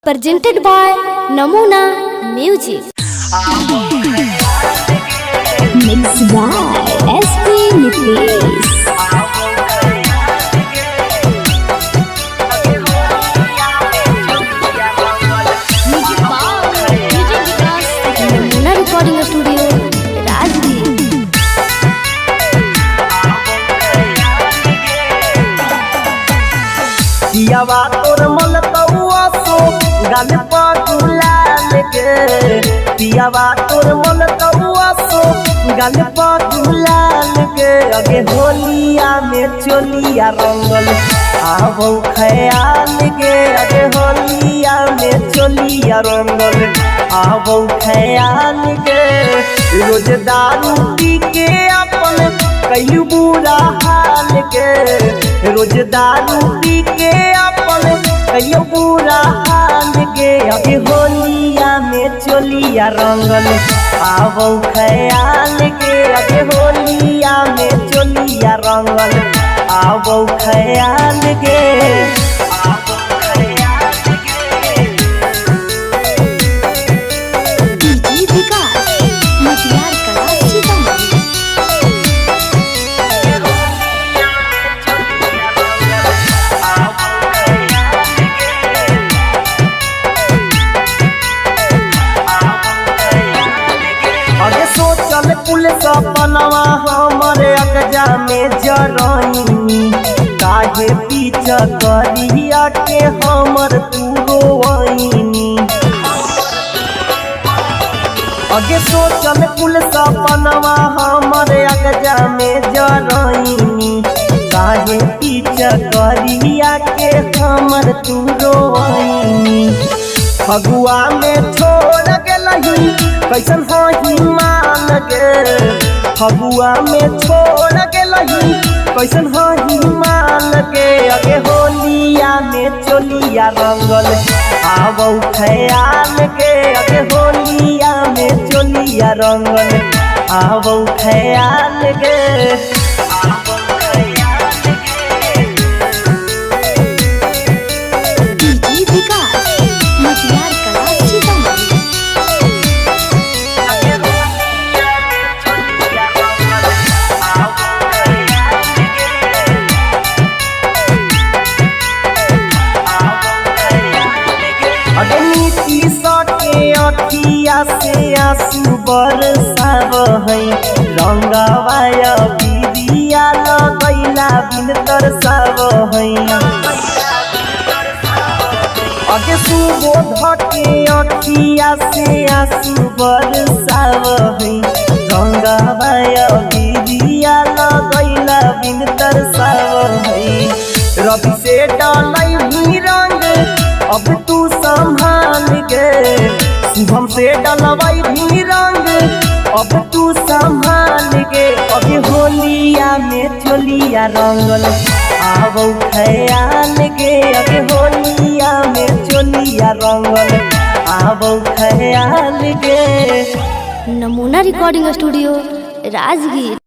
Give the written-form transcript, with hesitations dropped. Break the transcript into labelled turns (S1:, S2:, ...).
S1: Presented by Namuna Music. Mixed by SP Nitesh. Namuna Recording Studio, Rajgir.
S2: पियावा तोर मलतौआ सो गाल पर गुलाल के, पियावा तोर मलतौआ सो गाल पर गुलाल के। अगे होलिया में चोलिया रंगल आवो ख्याल के, अगे होलिया में चोलिया रंगल आवो ख्याल के। रोज दारू पी के अपन कैलू बुरा हाल के, रोज दारू पी के अपन कैलू बुरा हाल के। अभी होलिया में चोलिया रंगल आवो ख्याल के, अभी होलिया में चोलिया रंगल आवो ख्याल के।
S1: DJ Vikas, Mutiyar Kala Sitamarhi.
S2: अगे सोचल कुल सपनवा हमरे अगजा में जरईनी, काहे पीछ करिया के हमर तू रोवईनी। अगे सोचल कुल सपनवा हमरे अगजा में जरईनी, काहे पीछ करिया के हमर तू रोवईनी। फगुआ में छोड़ गेलही कैसन होही मान के, फगुआ में छोड़ गेलही कैसन होही मान के। अगे होलिया में चोलिया रंगल आवो ख्याल के, अगे होलिया में चोलिया रंगल आवो ख्याल के।
S1: DJ Vikas, Mutiyar Kala Sitamarhi.
S2: अगे नीति सके अखिया से आंसू बरसाव है, रंगवाय बिरिया लगैला बिन तरसाव है। अगे सुबोध के अखिया से आंसू बरसाव है, रंगवाय बिरिया लगैला बिन तरसाव है। रवि से डलई रंग अब तू संभाल के, शुभम से डलवाई भी रंग अब तू संभाल के। अभी होलिया में चोलिया रंगल आवो ख्याल के, अभी होलिया में चोलिया रंगल आवो ख्याल के।
S1: नमूना रिकॉर्डिंग स्टूडियो, राजगीर।